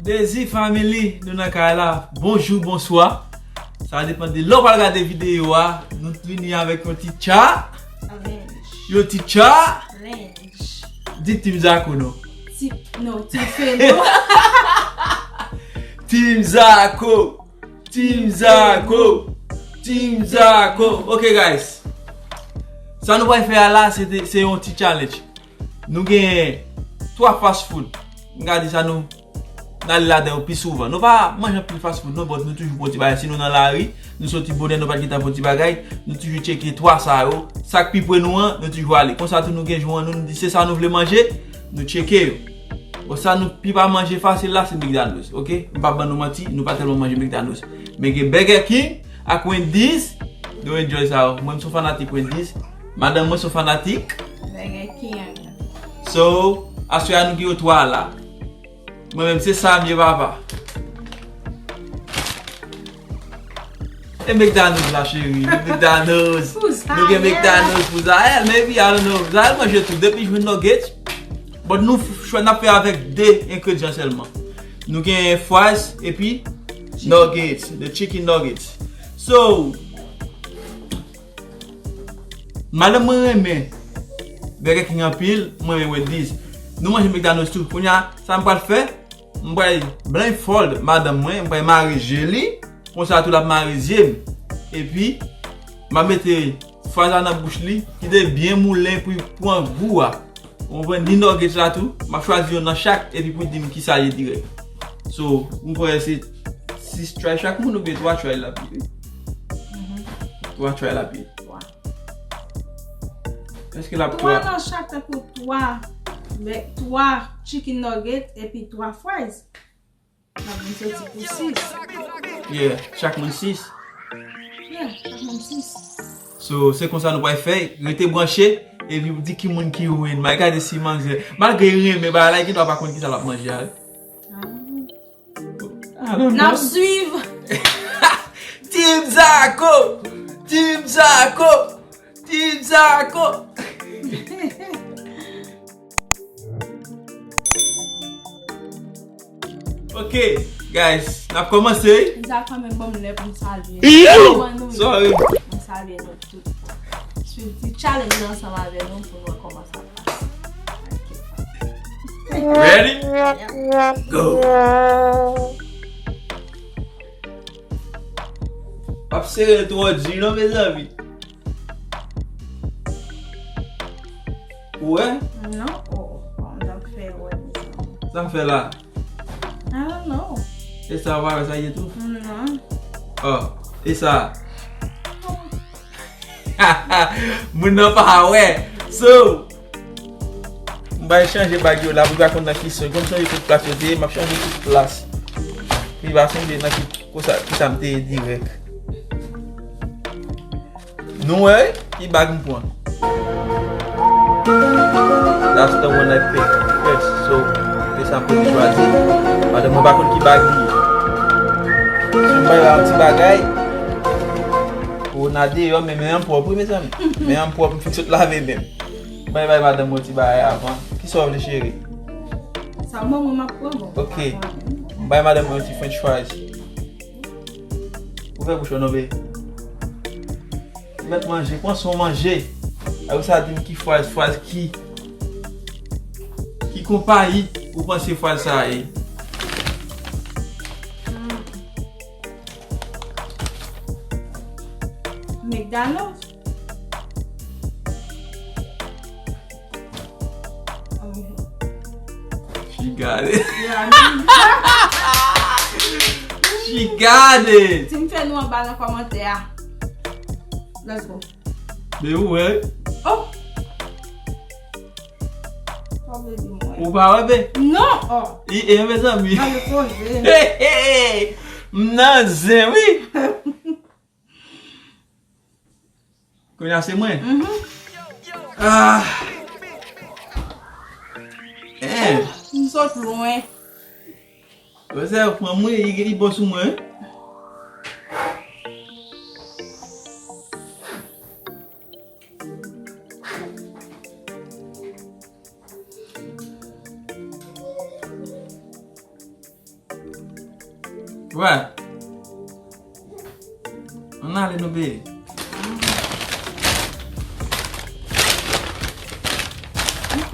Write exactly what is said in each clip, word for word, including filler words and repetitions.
Dezi Family, nou nan kay la. Bonjou, bonswa. Sa va depann de lè w pral gade videyo a. Nou vini avèk yon ti tcha. Yon ti tcha. Di Team Zako non. Ti, non, Team Feno. Team Zako. Team Zako. Team Zako. Ok, guys. Sa nou pral fè a la, se te, se yon ti challenge. Nou gen twa fast food. M ka di sa nou n ale ladan yo pi souvan. Nou pa manje anpil fast food non, but nou toujou pran ti bagay. Si nou nan lari, nou soti bonè, nou pa t gentan pran ti bagay, nou toujou tcheke twa sa yo. Sa k pi pre nou an, nou toujou ale. Konsa tou nou gen jou an nou, nou di se sa nou vle manje, nou tcheke yo. Bon, sa nou pi pa manje fasil la, se McDonald's, ok? M p ap ban nou manti, nou pa tèlman manje McDonald's. Men gen Burger King ak Wendy's, nou enjoy sa yo. Mwen, m se yon fanatik Wendy's. Madanm mwen se yon fanatik Burger King. So, aswè a nou gen yo twa la. Mwen menm, se sa m ye, papa. E McDonald's la, cheri. McDonald's. Nou gen McDonald's pou Zael, maybe, I don't know. Zael manje tou, depi jwenn nuggets. But nou f-, chwa n ap fè avèk de engredyan sèlman. Nou gen fries epi nuggets, the chicken nuggets. So, madanm mwen renmen Burger King anpil, mwen renmen Wendy's. Nou manje McDonald's tou. Kounye a, sa m pral fè, m pral blindfold madanm mwen, m pral mare je li, konsa tou l ap mare zye m. Epi, m ap mete fries la nan bouch li, kite l byen moulen pou l pran gou a. Ou konprann? Ni nuggets la tou, m ap chwazi yon nan chak, epi pou l di m kisa l ye dirèk. So, m kwè se sis try chak moun oubyen twa try l ap ye. Twa try l ap ye. Èske l ap twa? Twa nan chak, tankou twa, twa chicken nugget epi twa fries. N ap vin soti pou sis. Yeah, chak moun sis. Yeah, chak moun sis. So, se konsa nou pral fè. Rete branche, epi pou di ki moun ki win. Mwen gade si manzè, malgre l renmen bagay la, li gendwa pa konn kisa l ap manje a. Ah. I don't know. N ap swiv. Team Zako! Team Zako! Team Zako! Ok, guys, n ap kòmanse. Zako menm ban m lè pou m salye. Yo! Sorry. M salye nou tout. Swiv ti challenge la ansanm avè nou pou nou wè kòman sa pase. Ready? Go! P ap sere l twò di non, mezanmi. Ou wè? Non, oh, oh, m t ap fè wè, mezanmi. Sa m fè la? I don't know. E sa, ou pa wè sa ye tou? Non. Oh, e sa? Moun nan pa wè. So, m bay chanje bag yo la, pou pa konn nan ki sens. Kòm chanje tout plas yo te ye, m ap chanje tout plas. Pou pa sonje nan ki, konsa, kisa m te ye dirèk. Nou wè, ki bag m pran. That's the one I pick first. So, se sa m te chwazi. Madanm mwen pa konn ki bag li ye. Si m bay la yon ti bagay, ou nan deyò, men men an pwòp, wi, mezanmi. Men an pwòp, m fin sot lave men m. Bay, bay madanm mwen ti bagay avan. Kisa w vle, cheri? Sa w ban mwen, m ap pran, bon. Ok. M bay madanm mwen yon ti french fries. Ouvè bouch ou non, be. Ou mèt manje, pran swen w manje. Apre sa, di m ki fries, fries ki, ki konpayi ou panse fries sa a ye? McDonald's. She got it. Yeah, I mean, she got it. Team Feno anba nan kòmantè a. Let's go. Men ou wè. Oh. Sa w vle di mwen? Ou pa wè, be? Non. Oh. E, e, mezanmi. Mwen poze. M nan zen, wi. Kounye a se mwen. Mhm. Ah. Eh. M sot lwen. Wè sa yo pran mwen, li, li bon sou mwen. Wè. Ann ale nou bebe. Ok.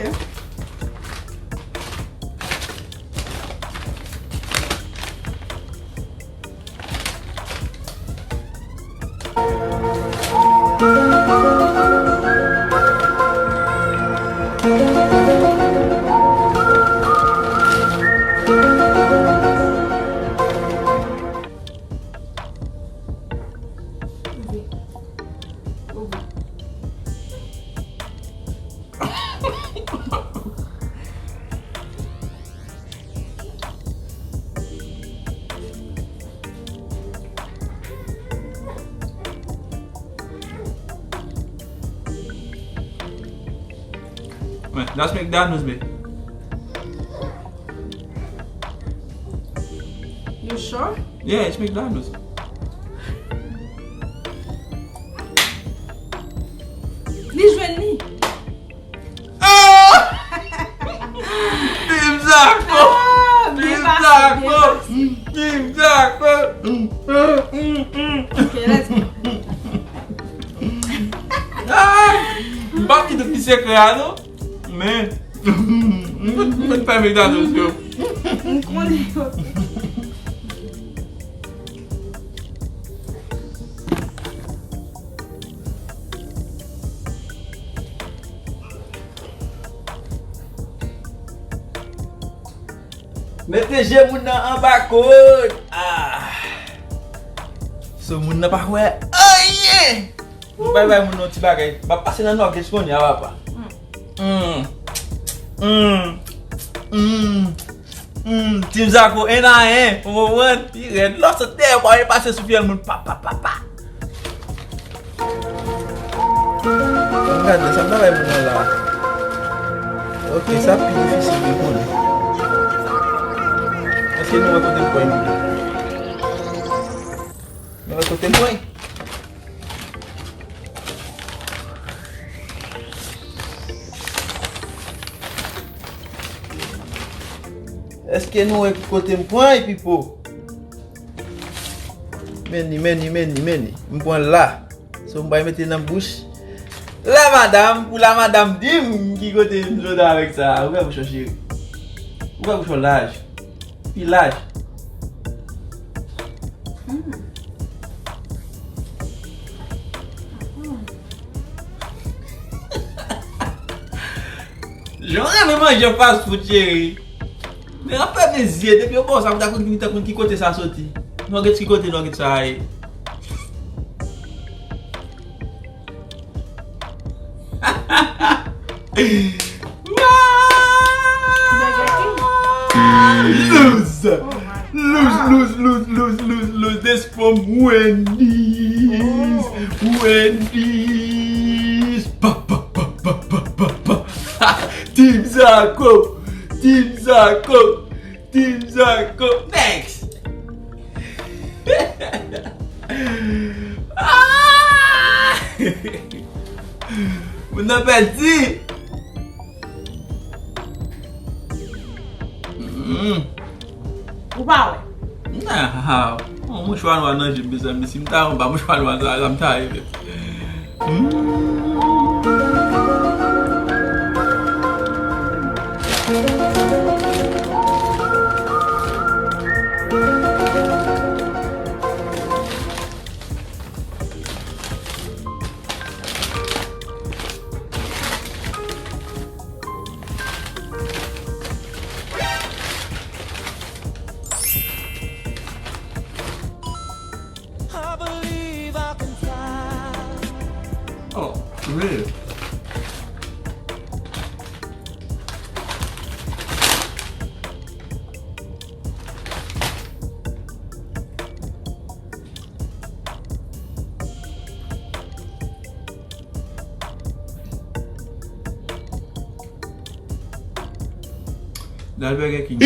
Wè, that's McDonald's, babe. You sure? Yeah, it's McDonald's. Li jwenn li. Ah! Team Zako! Ah, byen pase, byen pase. Team Zako! Ok, let's go. Ah! M p ap di tout ti sekrè a, non. Men, m fè McDonald's yo. M konnen yo. Mete je moun nan anba kod. Ah. So moun nan pa wè anyen. M bay bay moun nan ti bagay. M ap pase nan Nuggets kounye a, papa. Mm. Mm. Mm. Mm. Team Zako, en a en. Ou konprann? Pi rèd. Lò sot dèyè, pa pase sou fyèl moun. Pa, pa, pa, pa. Ann gade, sa m ta bay moun nan la. Ok, sa pi difisil ke konnen. Èske nou wè kote l pran? Nou wè kote l pran? Èske nou wè ki kote m pran, Pipo? Men li, men li, men li, men li. M pran la. So, m pral mete nan bouch la madam, pou la madam di m ki kote m sot avèk sa. Ouvè bouch ou, cheri. Ouvè bouch ou laj. Pi laj. Mm. Jan w renmen manje fast food, cheri. Men ap fèmen zye, depi yo ba w sa, pou ta konn ki, ta konn ki kote sa soti. Nuggets, ki kote nuggets sa ye? Lose! Oh my God. Lose, lose, lose, lose, lose, lose. This from Wendy's. Oh. Wendy's. Pa, pa, pa. Team Zako. Team Zako. Team Zako. Next. Ah! Moun nan pèdi. Mm. Ou pa wè? Nah, ah, yon mouchwa nwa nan je m, mezanmi. Si m ta yon ba mouchwa nwa sa, sa m ta rive. Mm. I believe I can fly. Oh, really? Dal Burger King.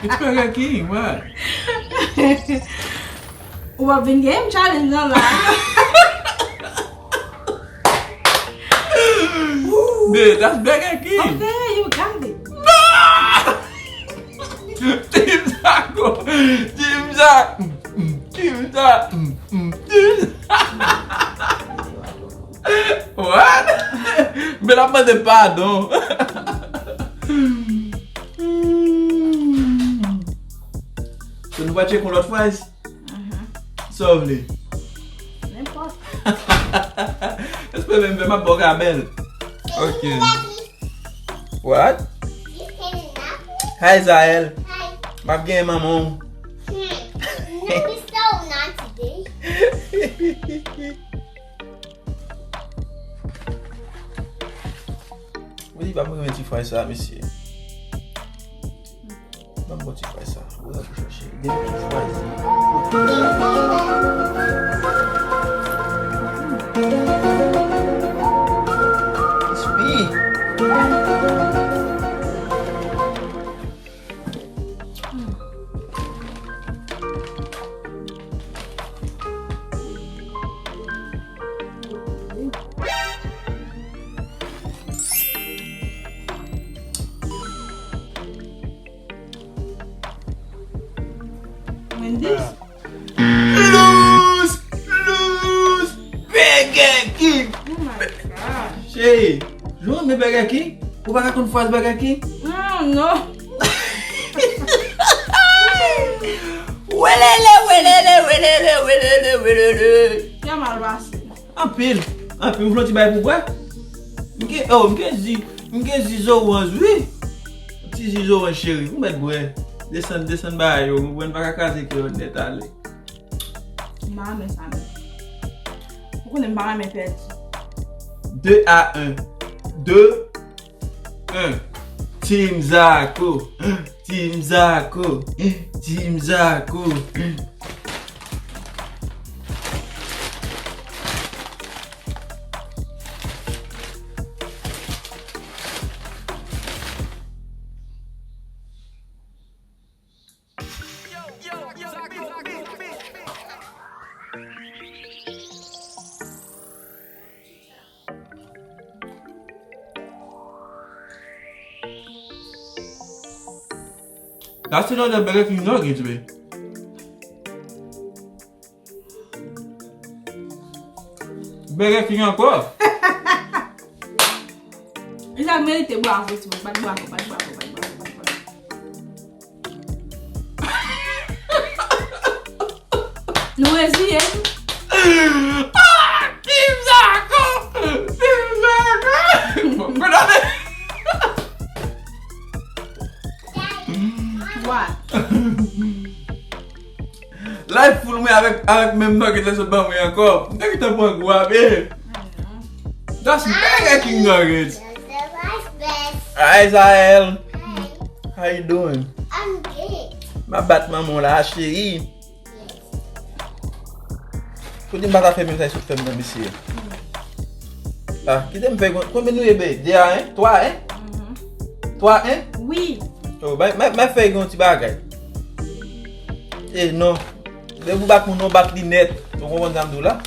It's Burger King, what? Ou ap vin gen m challenge nan la. Babe, that's Burger King. Okay, you got it. No! Team Zako! Team Zako! Team Zako! Team Zako! What? Men l ap mande padon. So nou pa tcheke yon lòt fraz? Mhm. Sa w vle? Nenpòt. Espere menm fè m ap ba w kabèl. Ok. What? Hi, Zael. M ap genyen manman w. Wi, pa mwen renmen ti fraz sa, mesye. Ban m bon ti fraz sa. Ou la pou chache. Gen ti fraz. It's me. Wendy's? Lose! Lose! Burger King! Oh my God. Cheri, jwenn men Burger King? Ou pa ka konn fraz Burger King? Non, non. Welele, welele, welele, welele, welele. Kè mal pase. Anpil, anpil. Ou vle yon ti bagay pou bwè? M gen, oh, m gen ji, m gen ji zoranj, wi. Ti ji zoranj, cheri. Ou mèt bwè. Desann, desann bagay yo. Ou konprann, pa ka kraze kè yo nèt ale. M pa renmen sa menm. Ou konnen m pa renmen pèdi. De a en. De, en. Team Zako. Team Zako. Team Zako. That's another Burger King nuggets, babe. Burger King ankò. Li sa merite bravo, ti moun. Bat bravo, bat bravo, bat bravo, bat bravo. Nou reziye nou. Ah, Team Zako! Team Zako! Bon, bon, non, men What? Life full mwen avèk, avèk menm nugget la sot ban mwen ankò. M te gentan pran gou a, babe. That's Burger King nuggets. Hi, Zael. How you doing? I'm good. M ap bat manman w la, cheri. Pou di m pa ta fè menm sa, sot fè m nan, mesye. Ah, kite m fè yon, konbyen nou ye, be? De a en? Twa en? Mhm. Twa en? Wi. Oh, bay, bay, bay fè yon ti bagay. Eh, non. Depi w bat moun nan, w bat li nèt. Ou konprann sa m di w la?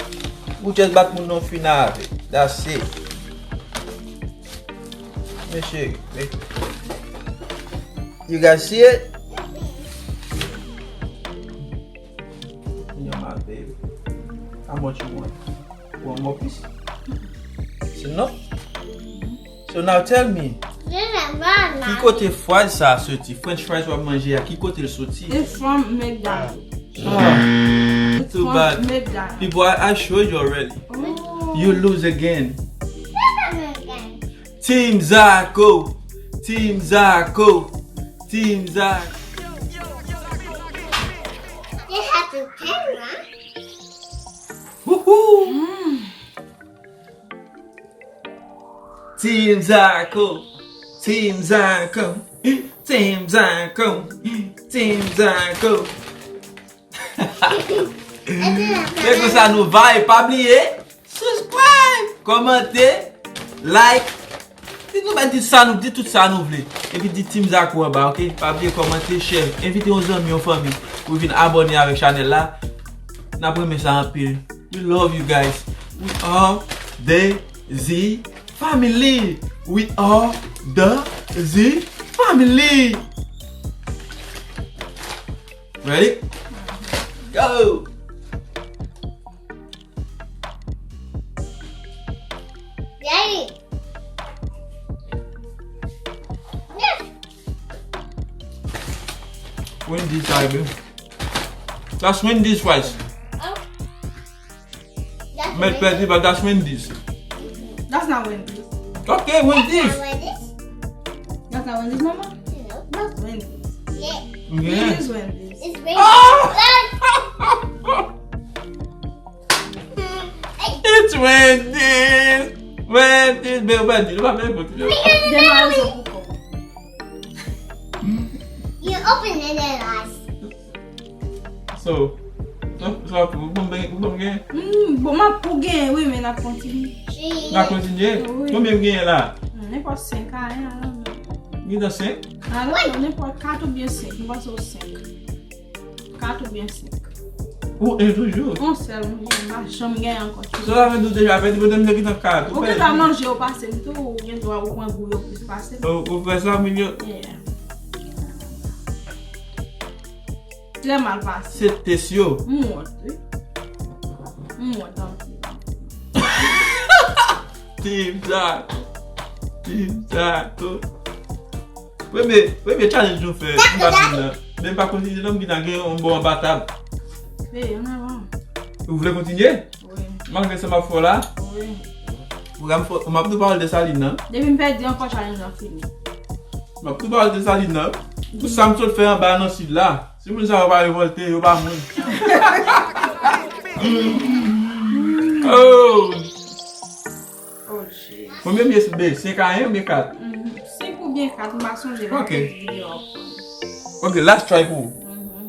Ou just bat moun nan, w fini avè l. That's it. Men cheri, men. You guys see it? Your mouth, baby. How much you want? One more piece? It's enough? So now tell me, ki kote fries sa a soti? French fries w ap manje a, ki kote l soti? It's from McDonald's. Ah, it's too from bad. McDonald's. People, I, I showed you already. Oh. You lose again. Team Zako! Team Zako! Team Zako! They have the camera. Woohoo! Mm. Team Zako! Team Zako! Team Zako! Team Zako! Se konsa nou vibe. Pa bliye, subscribe, kòmante, like. Di nou, di sa nou, di tout sa nou vle. Epi di Team Zako anba, ok? Pa bliye kòmante, share. Envite yon zanmi, yon fanmi pou vin abòne avèk chanèl la. N ap renmen sa anpil. We love you guys. We are the Z family. We are the Z family. Ready? Go! Daddy. Wendy's sa, baby. That's Wendy's fries. Oh. Mèt pèdi, but that's Wendy's. That's not Wendy's. Okay, Wendy's. That's not Wendy's, Mama? No. That's Wendy's. Yeah. Yeah. It is Wendy's. It's Wendy's. Ah! It's Wendy's. Wendy's, men Wendy's, nou pa fè kont. Dem a rezon pou kò. You open it and I So, sa, sa, ou ban m, ou ban m gen? Hmm, bon, m ap pou gen, wi, men n ap kontinye. N ap kontinye? Wi. Konbyen m genyen la? Hmm, nenpòt senk a yen, I don't know. Gentan senk? I don't know, nenpòt kat oubyen senk, m panse w senk. Kat oubyen senk. Ou en toujou? On sèl, m gen, m pa janm gen ankò. So, sa vle di w deja pèdi, pote m te gentan kat. Ou pèdi. Ou gentan manje yo pase m tou, ou gen dwa ou pran gou yo plis pase m. Ou, ou fè sa, milyon? Yeah. Trè mal pase. Se tès yo. M wont, wi. M wont anpil. Team Zako. Team Zako. Premye, premye challenge nou fè, m pa fin nan. Men m pa kontinye non, m gentan gen yon bon anba tab. Ey, ann avan. Ou vle kontinye? Wi. Malgre sa m ap fè w la? Wi. Pwogram fò, m ap tou pale de Salina. Depi m pèdi ankò, challenge lan fini. M ap tou pale de Salina. Pou sa m sot fè anba nan sid la. Si moun sa yo pa revòlte, yo pa moun. Oh! Oh, jeez. Konbyen m ye, be? Senk a yen oubyen kat? Mhm. Senk oubyen kat, m pa sonje, m ap fè videyo a. Ok, last try pou ou. Mhm.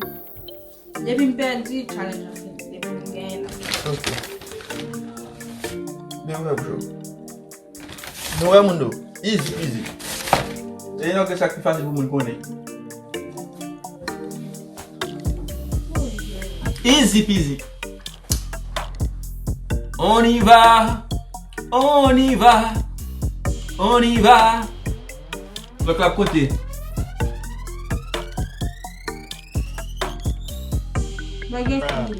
Depi m pèdi, challenge lan fini. Depi m genyen, n ap fini. Ok. Byen wè, bro. Nou wè, moun yo. Easy peasy. E yon sa ki fasil pou moun konnen. Easy peasy. On y va. On y va. On y va. Lòt la kote? Bagay ki.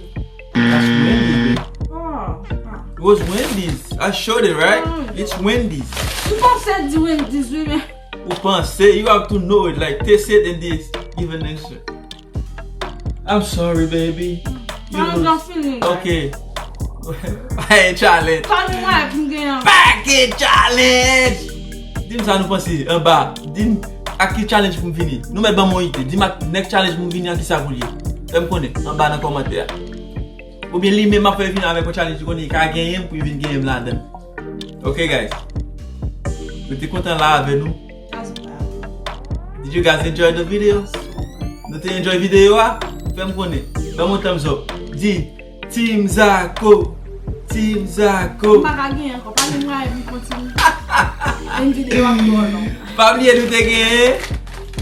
That's Wendy's, babe. Oh, ah. It was Wendy's. I showed it, right? Mm. It's Wendy's. M panse di Wendy's, wi, men. Ou panse, you have to know it, like, taste it and this, give an answer. I'm sorry, baby. You lose. Challenge lan fini, guys. Ok. Hey, challenge. Kòman mwen pou m genyen? Package challenge! Di m sa nou panse anba. Di m ak ki challenge pou m vini. Nou mèt ban m yon ide. Di m ak next challenge pou m vini an, kisa pou l ye. Fè m konnen anba nan kòmantè a. Oubyen li menm ap fè vini avèk yon challenge li konnen li ka genyen m pou l vin genyen m ladan l. Ok, guys. Nou te kontan la avè nou. Did you guys enjoy the video? Nou te enjoy videyo a? Fè m konnen. Ban m yon thumbs up. Di, Team Zako. Team Zako. M pa ka gen ankò. Pa gen mwayen pou m kontinye. Menm videyo ap twò long. Pa bliye nou te gen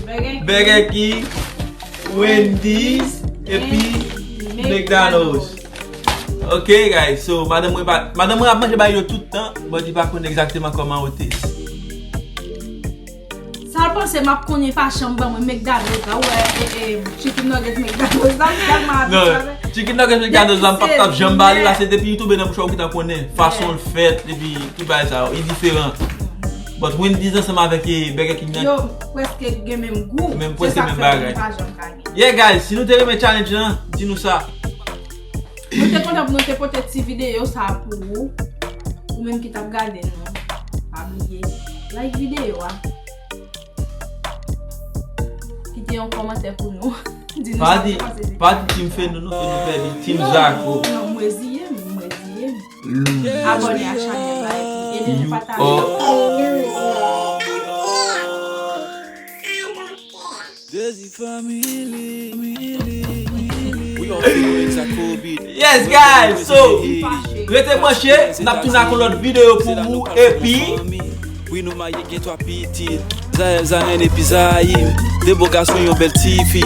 Burger King. Burger King, Wendy's, epi McDonald's. McDonald's. Ok, guys, so madanm mwen pa, madanm mwen ap manje bagay yo tout tan, but li pa konn egzakteman kòman yo taste. Sa l panse m ap konnen pa janm ban mwen McDonald's la, ou wè, e, e, chicken nugget McDonald's la, m tèlman abitye avè. Non, chicken nugget McDonald's la, m p ap, p ap janm ba li la, se depi li tonbe nan bouch ou, ou gentan konnen fason l fèt, epi tout bagay sa yo, li diferan. But Wendy's ansanm avèk, e, Burger King nan. Yo prèske gen menm gou. Menm, prèske menm bagay. Se sa k fè m pa janm ka gen. Yeah, guys, si nou te renmen challenge lan, di nou sa. Nou te kontan pou nou te pote ti videyo sa pou ou. Ou menm ki t ap gade nou, pa bliye like videyo a. Kite yon kòmantè pou nou. Di nou sa w panse de. Pa di Team Feno, non, Feno pèdi. Team Zako. Non, non, m reziye m, m reziye m. Loser. Abòne a chanèl la epi ede nou pataje. Dezi Family. We are feeling Zako beat. Yes, guys, so, rete branche, n ap tounen ak yon lòt videyo pou ou, epi wi, nou marye gen twa pitit. Zayèl, Zayen epi Zayim. De bo gason, yon bèl tifi.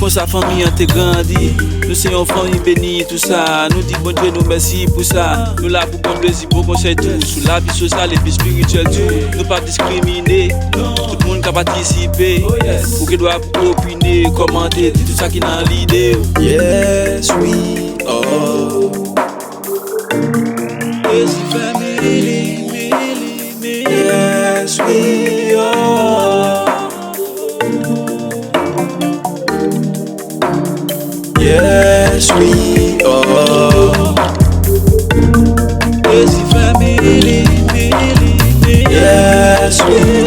Konsa fanmi an te grandi. Nou se yon fanmi beni, tou sa. Nou di Bondye nou mèsi pou sa. Nou la pou bon plezi, bon konsèy tou. Sou lavi sosyal epi espirityèl tou. Nou pa diskrimine. Tout moun ka patisipe. Ou gen dwa pou opine, kòmante, di tou sa ki nan lide w. Yes, we are. Lazy family, yes, we are. Yes, we are. Lazy family, yes, we